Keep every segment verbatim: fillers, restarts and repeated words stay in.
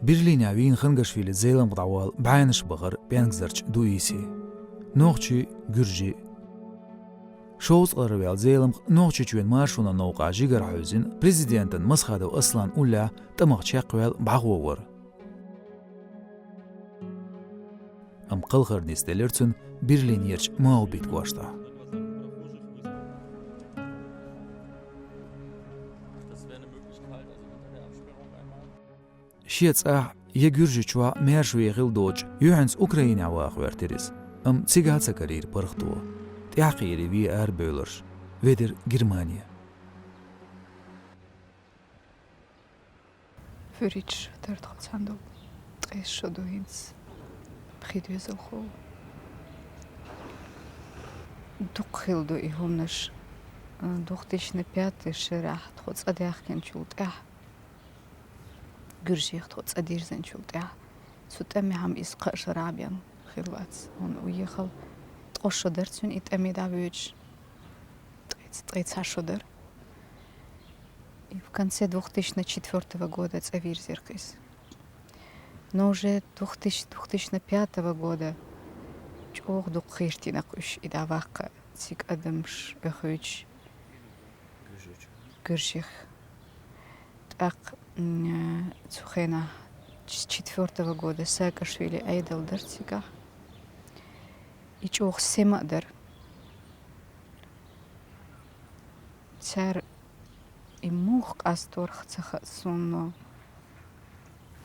Берлине вийна Хангашвили Зеламха дӀавала бӀаьннаш бахар пӀенгазарча Дуиси. Нохчий, гуьржий. Шовзткъалара ваьлла Зеламха Нохчийчоьнан маршонан новкъа жигара хьаьвзина, президентан Масхадов Асланан уллехь тӀамах чекхваьлла бӀаьхо вара. Амма кхалхар нисделира цуьнан Берлинерчу Маубит кӀоштахь. Шен цӀахь я Гуьржийчохь маьрша вен хилла доцуш, юьхьанца Украинехь ваха гӀоьртира иза. Амма цигахь а ца карийра паргӀато. ТӀаьхьакхиира вен арабевлларш, ведира Германе. Фуьрича тара тхо цхьаьна ду. Ткъесна шо ду хӀинца. Пхи доьзалхо. Дукха хилла ду и хӀуманаш. Две тысячи пятый шарахь тхо цӀа даьхкинчул тӀаьхьа, гуьржех тхо цӀа дирзинчул тӀаьхьа, цу тӀамехь-м иза кхаа шарахь бен хилла вац. ХӀунда уехал ткъо шо дара цуьнан и тӀаме дӀавоьдуш. Ткъе, ткъе цхьа шо дара. И в конце две тысячи четвёртого года цӀа вирзира-кх иза. Но уже две тысячи, две тысячи пятого года чӀогӀа дукха гӀиртина-кх уьш и дӀаваккха, цига адамаш оьхуьйтуш. Гуьржех. ТӀаккха, м, цу хенахь, с четвёртого года Саакашвили Ӏедал дара цигахь. И чӀогӀа сема а дара. Цара и муха къасторх ца хаьа суна, но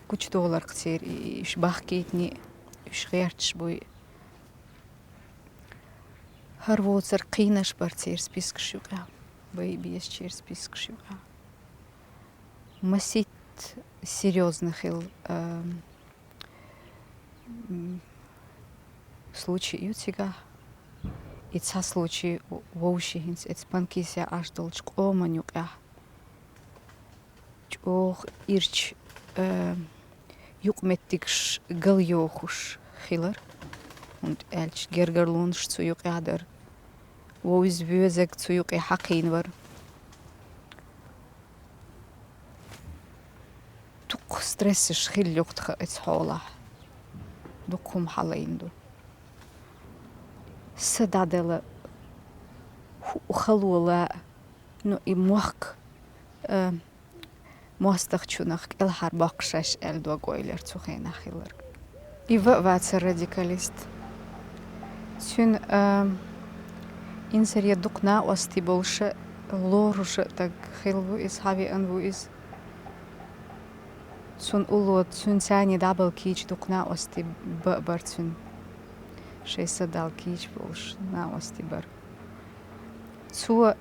гучудолар-кх церан и, и уьш бахкийтиний, уьш гӀерташ буй. ХӀара воцург кхийнарш бара церан спискаш юкъахь, бай безачеран спискаш юкъахь. Масийтта серьёзно хилла, ам, м, случай ю цигахь. И цхьа случай вовши хӀинца эцу Панкисехь Ӏаш долчу къоман юкъехь. ЧӀогӀа ирча, а, юкъаметтигаш галйохуш хилар, хӀунда аьлча гергарлонаш цу юкъехь дара. Вовза воьзаг цу юкъе хьакхийна вара. Дукха стрессаш хилла-кх тхан эцу хьолахь. Дукха хӀума хьалайна ду. Са дӀадала, хӀу-, хало лаа, ну, и мохк, а, мостагӀчунах кӀелхьарбоккхуш аьлла дог-ойла яра цу хенахь хилларг. И ва а вацара радикалист. Цуьнан, а, инзаре дукха накъостий болуш а, лоруш а стаг хилла ву иза, хьавеана ву иза. Цунна улло, цуьнца цхьаьна дӀабала кийча дукха накъостий ба-, бара цуьнан. Шайн са дала кийча болуш накъостий бара. Цо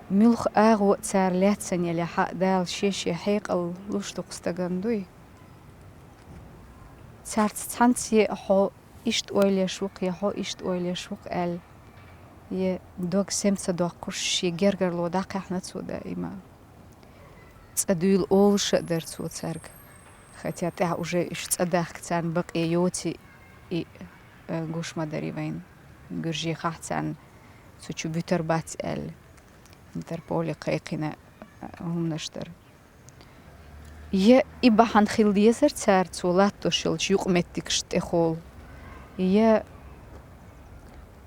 муьлха агӀо а цара лаьцна елахь а, Дала шен-шен хьекъал луш ду-кх стагана дуй. Цаьрца цхьаьнцций хьо иштта ойла еш ву-кх, я хьо иштта ойла еш ву-кх аьлла, я дог сема ца доккхуш, шен гергарло дӀакхаьхьна цо даима. Цкъа дуьйла олуш а дара цо цаьрга. Хотя тӀаьхьа уже уьш цӀа дахка царна бакъе йоций и, э, гуш ма дарий вайна. Гуьржехахь царна цу чу буьтур бац аьлла, Интерполе кхайкхина, э, хӀуманаш дара. Я и бахьана хила дезара цара цо латтош йолчу юкъаметтигашна тӀехула, я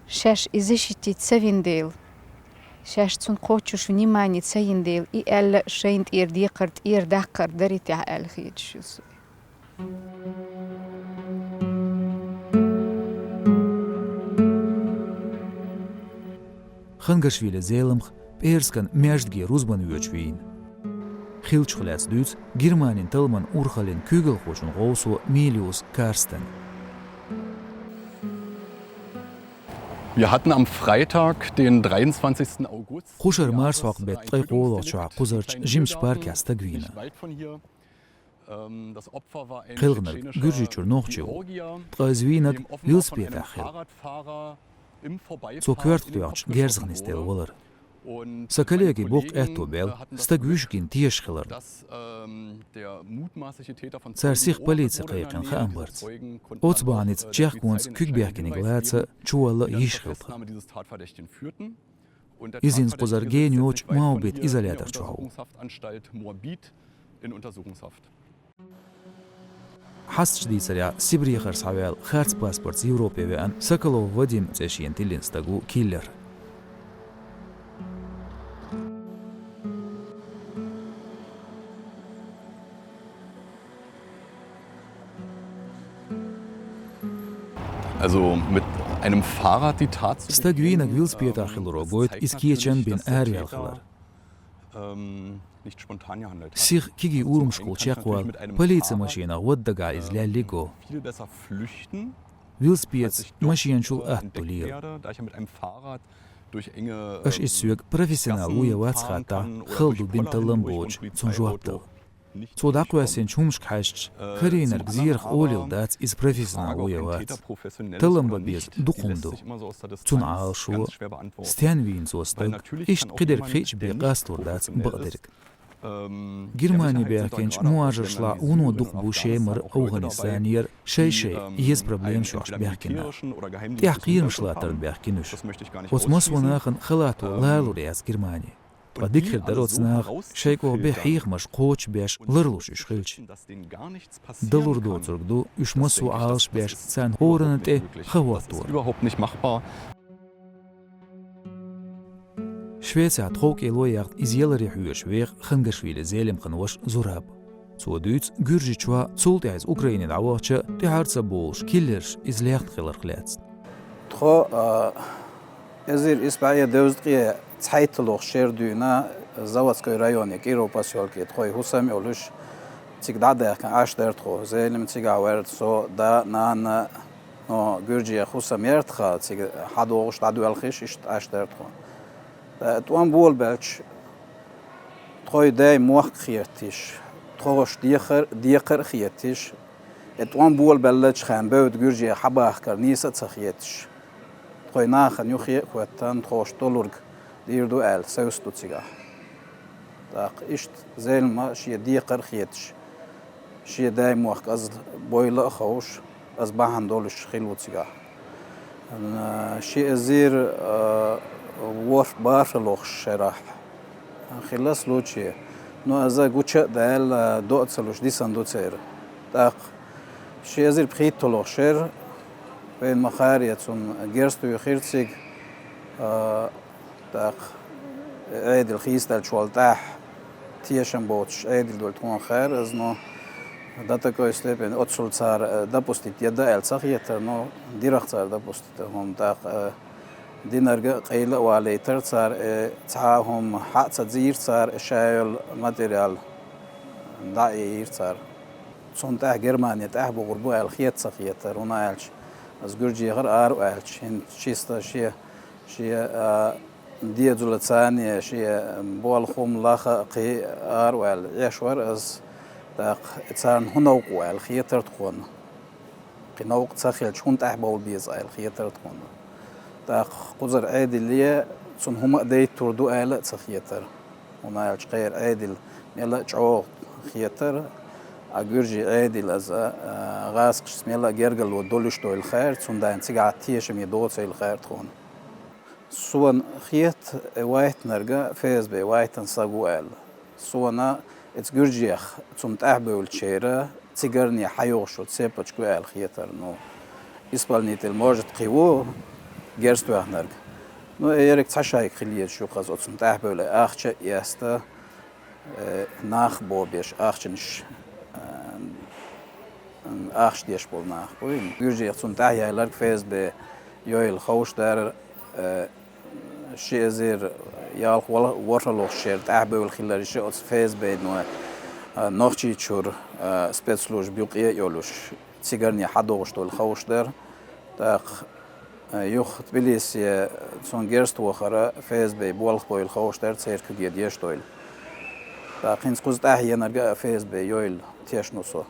шаьш и защитить ца вина дела, шаьш цунна кхоччуш внимание ца йина дела, и аьлла а шайна тӀера декхар тӀера даккхар дарий техьа аьлла хеташ ю суна. Хангашвили Зеламха пӀераскан маьждиге рузбан воьдуш вийна. Хиллачух лаьцна дуьйцу Германин талламан урхаллин куьйгалхочун гӀовсо Милиус Карстен. Wir hatten am Freitag, den dreiundzwanzigsten August, кхушара марсхьокху беттан ткъе кхоалгӀачохь кхузарчу жимачу паркехь стаг вийна. Кхелхинарг Гуьржийчуьра нохчи ву, ткъа иза вийнарг велосипедехь хилла. Цо коьртах тоьхча герзах нисделла валар. Сан коллеги боккха аьтто баьлла стаг вуьшта гина тешаш хиларна. Цара сиха полици кхайкхина хаам барца. Оцу бахьаница чехконца куьг бехкинарг лаца чувалла йиш хилла тхан. Иза хӀинца кхузара гена йоцучу Маубит изолятор чохь ву. Хьасташ дийцарехь, Сибрехара схьаваьлла, харц паспортца Европе веана, Соколов Вадим цӀе шена тиллина стаг ву киллер. Also mit einem Fahrrad die Tat zu Стаг вийнарг велосипедах хиларо гойту иза кечам бина араваьлла хилар. Сиха кегий урамашкахула чекхвала, полицин машинах вада дагахь иза леллиг го. Велосипедас машеначул атта ду лела. Аша иза соьга профессионал ву я вац хаттахь, хала ду бина таллам боцуш цунна жоп дала. Цо дӀакхоьссинчу хӀумашка хьаьжча, карийнарг зерах олийла дац иза профессионал ву я вац. Таллам бан беза дукха хӀума ду. Цунна Ӏалашо, стенна вийна цо стаг, иштта кхидерг хиъча бен къасталур дац бакъдерг. Германе баьхкинчу мухӀажаршлахь вуно дукха бу Шемара, АфгӀанистане, шай-шай еза проблемаш йолуш баьхкина нах. ТӀехь кхерамаш латтарна баьхкина уьш. Оцу массо а нахана халато лалур яц Германе. Ткъа дика хир дара оцу наха шайгахь бен хьехамаш кхочушбеш ларлуш уьш хилча. Далур доцург ду, уьш массо а Ӏалашбеш, царна хӀоранна тӀе хан хӀоттор. Überhaupt nicht machbar. Швецехь тховкӀело а яхна, иза яларе хьоьжуш веха Хангашвили Зелимхан ваша Зураб. Цо дуьйцу Гуьржийчохь, цул тӀаьхьа иза Украине дӀавахча, тӀаьхьара ца бовлуш, киллерш иза лехна хиларх лаьцна. Тхо, а, эзар исс бӀе дезткъе цхьайтталгӀачу шера дуьйна Заводской районе, Киров посёлке, тхо хӀусам а йолуш, цига дӀадаьхкина Ӏаш дара тхо. Зелим цигахь вара, со, да, нана, но Гуьржехь хӀусам яра тхан, цига хьадогӀуш, дӀадоьлхуш, иштта Ӏаш дара тхо. ТӀом болабелча, тхой дай мохк хеташ, тхоша декхар, декхар а хеташ, и тӀом болабеллачу хенна бевдда Гуьржехь хьабахкар нийса а ца хеташ, тхой нахана юххе а хӀоьттина, тхоша долург дийр ду аьлла, совцаду цигахь. ТӀаккха иштта Зелима шен декхар а хеташ, шен дай мохк, аз бойла а ховш, аз бахьана долуш хилла ву цигахь. Н-, ши эзар, а, ворхӀ бархӀалгӀачу шарахь хилла случай. Ну, аз гуча а даьлла, до а ца луш, дисина ду церан. ТӀаккха ши эзар пхийтталгӀачу шера, вайна ма-хаъара, цунна герз туьйхира цига, а, ТӀаккха Ӏедал хийцаделлачул тӀаьхьа тешам боцуш Ӏедал долу тхуна хаьара иза, но до такой степени оццул цара, э, допустить дан аьлла ца хетара, но дирах цара допустить дан хӀума. ТӀаккха, э, динарг а къайла а валийтара цара, э, цхьа а хӀума хьа а ца зийра цара, э, ша йолу материал дӀа а йийра цара. Цунна тӀаьхьа Германе тӀаьхьа бухур бу аьлла хета ца хетара, хӀунда аьлча, иза Гуьржехара ара а ваьлча, хӀинца чисто шен Шен, а, дезалаца а, шен болу хӀума лаха а кхин а ара а ваьлла, Ӏеш вара иза. ТӀаккха царна хӀун новкъа ву аьлла хетара тхуна. Кхин новкъа ца хилча, хӀунда тӀаьхьа бовла беза аьлла хетара тхуна. ТӀаккха кхузара Ӏедале цунна хӀума а дайтур ду аьлла а ца хетара. ХӀунда аьлча кхеран Ӏедал мел а чӀогӀа хетара, а гуьржийн Ӏедал иза, а, гӀазкхашца мел а гергарло долуш долу хаьара, цундела цигахь тешаме доцийла хаьара тхуна. Суна хета, и вайтинарг ФСБ вайтина саг ву аьлла. Суна иза Гуьржех цунна тӀаьхьабевллачеран цигарне хьайогӀуш йолу цепочка ю аьлла хетара. Ну, исполнитель, может, кхин ву герз тоьхнарг. Ну, и ерриг цхьа шайга хила езаш ю хаза, оцунна тӀаьхьабевлла, ахча а эцна, э, нах бобеш, ахчанаш, э, ахча деш болу нах. Вуй, Гуьржех цунна тӀаьхьаяьлларг ФСБ йойла ховшадара, э, ши эзар ялх-, вала-, ворхӀалгӀачу шеран тӀаьхьабевлла хилар иша оцу ФСБ-но, э, Нохчийчуьра, э, спецслужба юкъе а йолуш, цигарне хьадогӀуш долу ховшадара. ТӀаккха, э, юха Тбилисе цунна герз тохара ФСБ болх бойла ховшадара церан куьйге деш дойла. ТӀаккха хӀинца кхуза тӀаьхьаенарг а ФСБ йойла тешна ву со.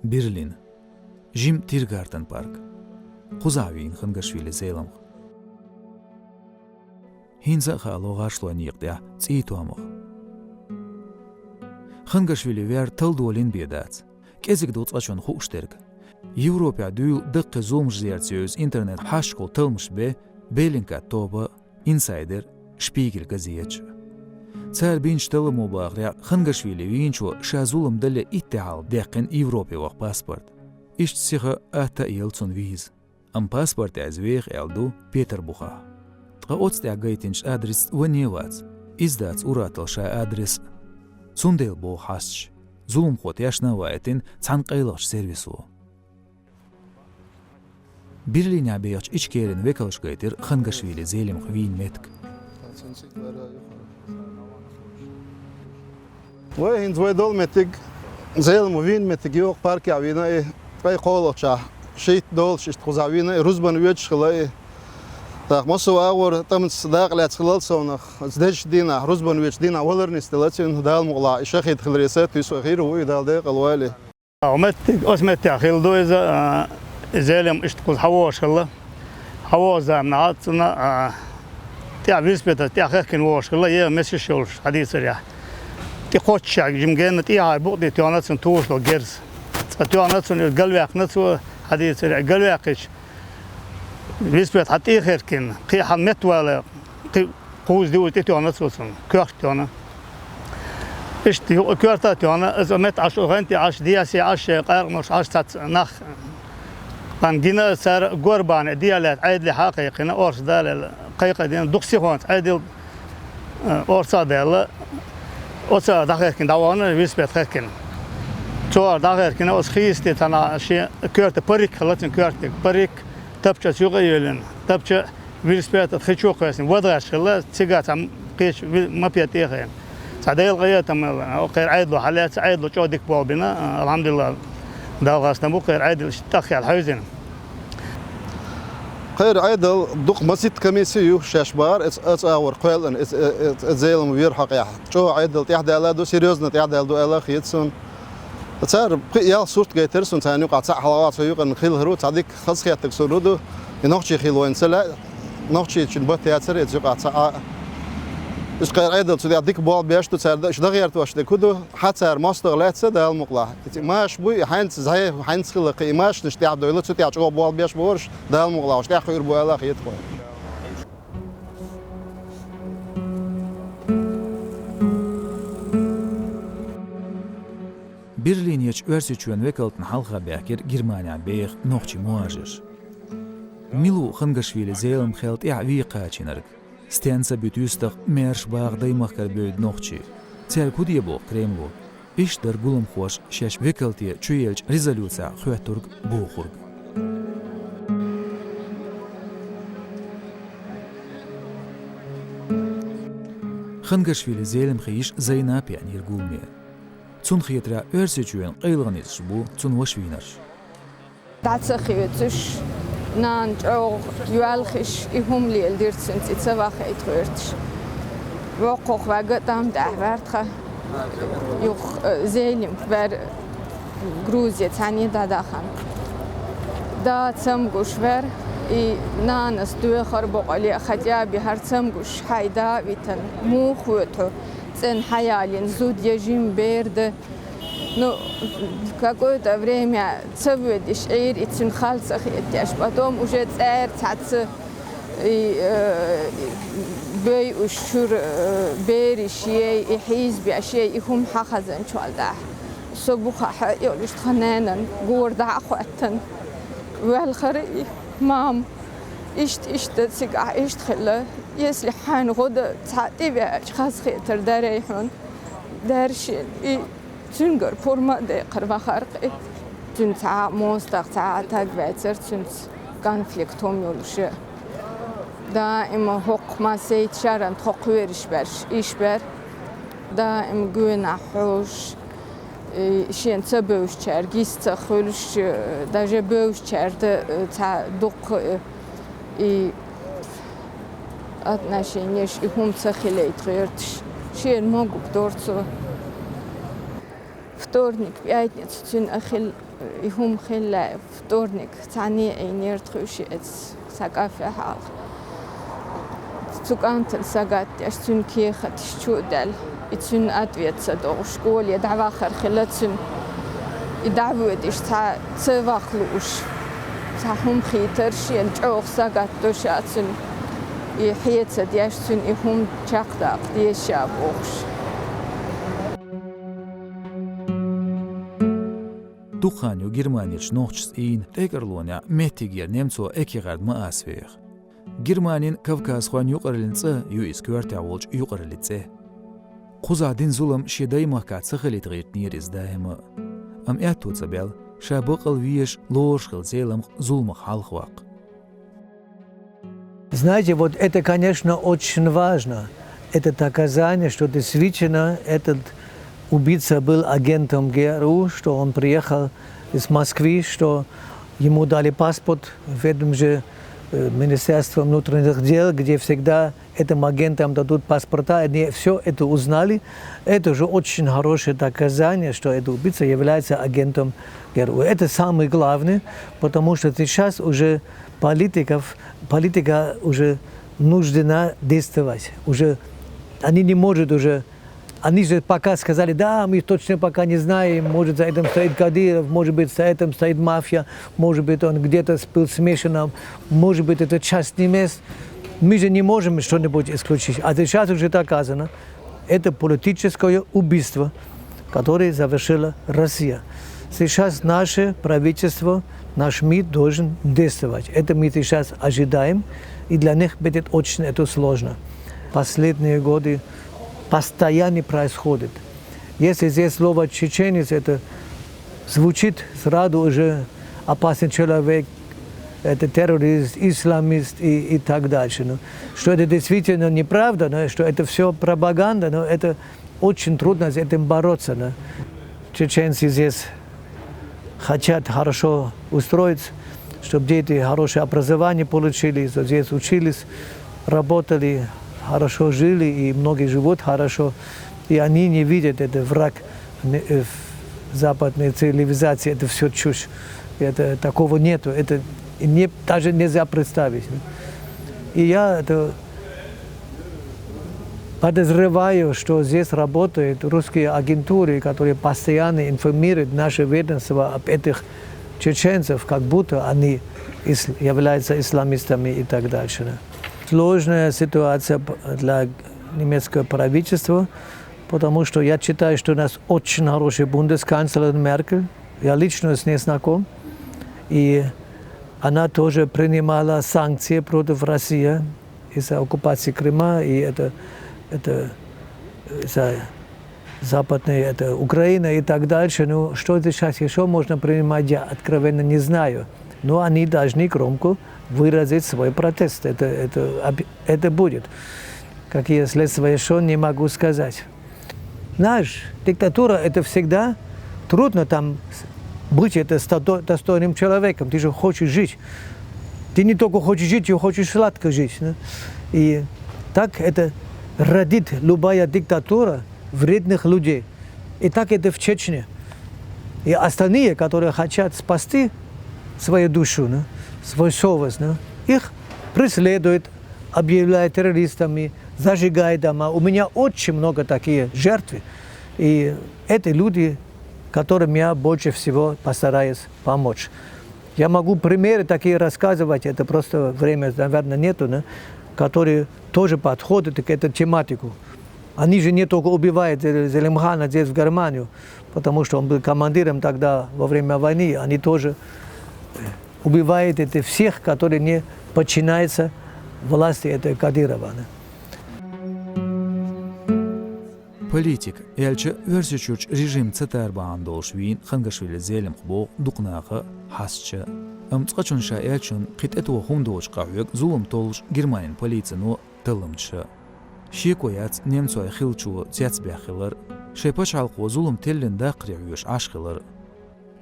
Берлин. Жима Тиргартен парк. Кхузахь вийна Хангашвили Зелимха. ХӀинца а хаало гӀаршлойн некъа тӀехь цӀий томах. Хангашвили вер талдолийна бен дац. КӀезиг ду цкъачунна хууш дерг. Европехь дуьйла даккхий зуламаш зерца евза интернет хьашташкахула талламаш бен, Беллингкат тоба, Инсайдер, Шпигель газеташ. Цара бинчу талламо бахарехь, Хангашвили вийначо ша зулам далале иттех хьалха даьккхина Европе ваха паспорт. Иштта сиха атта а елла цунна виза. Амма паспортехь иза веха аьлла ду Петарбухехь. Ткъа оцу тӀехь гайтинчу адресца ване а вац. Иза дац ур-атталла ша адрес а. Цундела боху хьасташ, зуламхо тешна а ваийтина цхьана къайлахчу сервисо. Берлинехь бехачу Ичкерин векалша гайтира Хангашвили Зелимха вийна меттиг. Вай хӀинца вай долу меттиг, Зелимха вийна меттиг йоху паркехь вийна и, ткъе кхоалгӀачохь шийтта долуш иштта кхузахь вийна и, рузбан воьдуш хилла и. ТӀаккха массо а агӀор тӀамца дакъа лаьцна хиллал совнах, оцу дезачу дийнахь, рузбан воьдучу дийнахь валар нисделла цуьнан, Дала мукъалахь, и шахид хиларе сатуьйсу хир а ву и, Дала декъала войла. Оцу меттиг, оцу меттехь хилла ду иза, а, Зелимха иштта кхуза хьан вогӀуш хилла. Хьан вогӀучу заманахь цунна, а, тӀехь велосипедаш тӀехь хехкина вогӀуш хилла, е месаш йолуш хьан дийцарехь. ТӀе кхоччуш жима генна тӀехьа букъ де тоьхна цунна туьйсуш долу герз. Цкъа тоьхна цунна, галваьккхина цо, хьан дийцарехь, галваьккхича, велосипед хьан тӀе хехкина, кхин хьан меттавала, кхин кхуза диъ тӀе тоьхна цо цунна, коьрта тоьхна. Иштта юкъа коьрта а тоьхна, иза метта Ӏаш, гӀанти Ӏаш, диясе Ӏаш, къаркъанош Ӏаш, цхьацца нах бан гина, цара горбане дия лаьцна Ӏедале хьа а кхайкхина, орца далаелла, кхайкхадина, дукха сихонца Ӏедал, э, орца а даьлла, оцара дӀахехкина, дӀавахана велосипед хехкина. Цара дӀахехкина, оцу хийсте цхьана шен коьрта парик хилла, цуьнан коьртаниг парик, тапча оцу юкъа а йоьллина, тапча велосипед хи чу а кхоьссина, вада гӀерташ хилла, цига цхьа кхечу ви-, мопед тӀе а хиъна. Цхьа Делан къинхетам, кхеран Ӏедало хьалаьцна, Ӏедало чӀогӀа дика болх бина, алхьамдулиллахӀ, Далла гӀазкхина бу кхеран Ӏедал иштта тӀахъяьлла хьаьвзина. Кхеран Ӏедал дукха масийтта комисси ю шаьш бахара, оцу, оцу агӀор кхоьллина, оцу, оцу, оцу Зелимха вер хьокъехь. ЧӀогӀа Ӏедал тӀаьхьадаьлла ду, серьёзно тӀаьхьадаьлла ду аьлла а хета суна. Цара пхи-ялх сурт гайтира суна, царна юкъахь цхьаъ хьалха цу юкъана хилла хир ву, цхьа дика хазахеттарг суна ду, и нохчий хила вайна ца лаьа, нохчийчун бат яцара иза юкъахь цхьа а. Уьш кхеран Ӏедал цу тӀехь дика болх беш ду, цара уьш дӀагӀертош дерг хӀун ду, хьан цара мостагӀа лаьцна Дала мукъалахь. И маша буй, и хьаьнца зӀе, хьаьнца хилла кхин и машанаш тӀехь а дойла, цу тӀехь чӀогӀа болх беш бораш, Дала мукъалахь уьш тӀаьхьа хуьйр бу аьлла а хета тхуна. Берлинерчу Оьрсийчоьнан векалтана хьалха баьхкира Германехь беха нохчий мухӀажирш. Мила ву Хангашвили Зелимхел тӀаьхьа вен кхачийнарг? Стенца буьту юьстах маьрша баха даймахкара бевдда нохчий? Цаьрга хӀун де боху Кремло? Иштта дара гуламхоша шаьш векалте чуеллачу резолюцехь хоьттург, бохург. Хангашвили Зелимхан йиша Зайнап яьхьнера гуламе. Цунна хетарехь, Оьрсийчоьнан къайлагӀа ницкъаш бу цунна ваша вийнарш. ДӀа ца хецаш, нана чӀогӀа йоьлхуш, и хӀума леладира цуьнца, и ца вахийта гӀерташ. Воккхах ваьгга а тӀам тӀехь ваьрра тхан, юха, э, Зелимха ваьрра, Грузе цхьаьна дӀадахана. Да цамгуш ваьрра, и нанас доьхар бокъале, хотя бы хӀара цамгуш хьайн да а витина, муха воьду хьо, цӀена хьаялийна зуда я жима бер дан. Ну, какое-то время ца воьдуш Ӏийра и цуьнан хала ца хеташ. Потом уже цӀера цхьацца и, э, бой уьш чуьра, э, бераш ей, и хьийзабеш ей, и хӀума хьан хазанчул тӀаьхьа. Со бухахь йолуш тхан нанна гора дӀа а хӀоьттина. Ваьлхара и мама. Иштта, иштта цигахь иштта хилла. Если хьайна гӀо дан цхьа тӀевеача хазахетар дарий хьуна. Даршин и Цуьнгара пурма а декхар вахар кхин. Цуьнан цхьа а мостагӀа, цхьа а таг ваьцара цуьнца конфликт хӀума йолуш. Даима хӀокху массайтта шарна тхо кхоьруш берш, иш бер. Даима гоьнахь хьожуш, и, шена ца бевзачаьрга йист ца хуьлуш, даже бевзачаьрга, э, цхьа дуккха, э, и отношенеш, и хӀума ца хилийта гӀерташ, шена могуш дора цо. Вторник, пятница цуьнан а хилла, и хӀума хилла, вторник цхьаьна Ӏийнера тхуьйшиъца, цхьа кафе хьалха. Цу кӀантана сагатдеш, цуьнан кехаташ чу а даьлла, и цуьнан ответ ца догӀуш, школе дӀавахар хилла цуьнан. И дӀавоьдуш цхьа ца ваха лууш, цхьа хӀума хийтара шена, чӀогӀа сагатдо ша цуьнан. И хьеца деш цуьнан и хӀума чекхдаккха деза ша бохуш. Дукха хан ю Германерчу нохчашца ийна тӀекӀарлонехь меттигера немцо Эккехард Маасвеха. Германин кавказхойн юкъараллин цӀа ю иза коьртехь волчу юкъараллин цӀе. Кхузахь дина зулам шен даймахкахь ца хилийта гӀиртинера иза даима а. Амма аьтто ца баьлла, ша бакъал везаш, лоруш хилла Зеламха зуламах хьалхаваккха. Знаете, вот это, конечно, очень важно. Это доказание, что действительно этот убийца был агентом ГРУ, что он приехал из Москвы, что ему дали паспорт в этом же э, Министерство внутренних дел, где всегда этим агентам дадут паспорта, они все это узнали. Это же очень хорошее доказание, что этот убийца является агентом ГРУ. Это самое главное, потому что сейчас уже политиков, политика уже нуждена действовать. Уже они не могут уже они же пока сказали: «Да, мы точно пока не знаем, может, за этим стоит Кадыров, может быть, за этим стоит мафия, может быть, он где-то был смешан, может быть, это частный мест». Мы же не можем что-нибудь исключить. А сейчас уже доказано, это политическое убийство, которое завершила Россия. Сейчас наше правительство, наш МИД должен действовать. Это мы сейчас ожидаем, и для них будет очень это сложно. Последние годы постоянно происходит. Если здесь слово «чеченец», это звучит сразу уже опасный человек, это террорист, исламист и, и так дальше. Ну, что это действительно неправда, но что это все пропаганда, но это очень трудно с этим бороться. Но чеченцы здесь хотят хорошо устроиться, чтобы дети хорошее образование получили, что здесь учились, работали, хорошо жили, и многие живут хорошо. И они не видят, это враг, не, э, в западной цивилизации, это все чушь. Это, такого нету, это и не, даже нельзя представить. И я это подозреваю, что здесь работают русские агентуры, которые постоянно информируют наше ведомство об этих чеченцев, как будто они ис-, являются исламистами и так дальше. Сложная ситуация п-, для немецкого правительства, потому что я считаю, что у нас очень хороший бундесканцлер Меркель. Я лично с ней знаком. И она тоже принимала санкции против России из-за оккупации Крыма, и это, это, э, из-за западной, это Украина и так дальше. Ну, что сейчас еще можно принимать, я откровенно не знаю. Но они должны громко выразить свой протест. Это, это, об-, это будет. Какие следствия еще, не могу сказать. Знаешь, диктатура — это всегда трудно там с-, быть это с-, до-, достойным человеком. Ты же хочешь жить. Ты не только хочешь жить, ты хочешь сладко жить. Да? И так это родит любая диктатура вредных людей. И так это в Чечне. И остальные, которые хотят спасти свою душу, да, свою совесть, да, их преследуют, объявляют террористами, зажигают дома. У меня очень много такие жертвы. И это люди, которым я больше всего постараюсь помочь. Я могу примеры такие рассказывать, это просто время, наверное, нету, да, которые тоже подходят к этому тематику. Они же не только убивают Зел-, Зелимхана здесь, в Германию, потому что он был командиром тогда во время войны, они тоже убивают это всех, которые не подчиняются власти этой Кадырова. Политик, аьлча, Оьрсийчуьрчу режим ца тара бахьана долуш вийна Хангашвили Зелимха боху дукха наха хьастача. Амма цкъачунна ша аьллачунна кхин тӀетоха хӀума доцуш къахьоьгу зулам толлуш Германин полицино талламчаша. Шеко яц немцойн хиллачо цецбехна хилар, шайн пачхьалкхо зулам теллина даккхаре хьоьжуш Ӏаш хилар.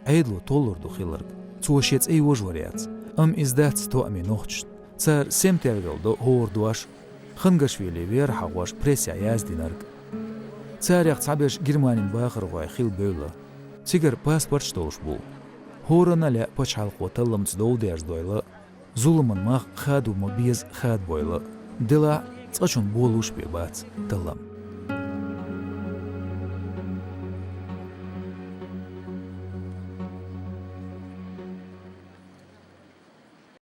Ӏедало толлур ду хилларг. Цо шен цӀе йожор яц, амма иза дац тоамийн нохчашна. Цара сема тергал до хӀора дош, Хангашвили вер хьахош прессехь яздинарг. Царех цхьаберш Германин бахархой хилла бевлла. Цигара паспорташ долуш бу. ХӀоранна а лаьа пачхьалкхо талламца дов дерзадойла, зуламан мах хадо ма беза хадабойла. Делахь а цкъачунна болуш бен бац таллам.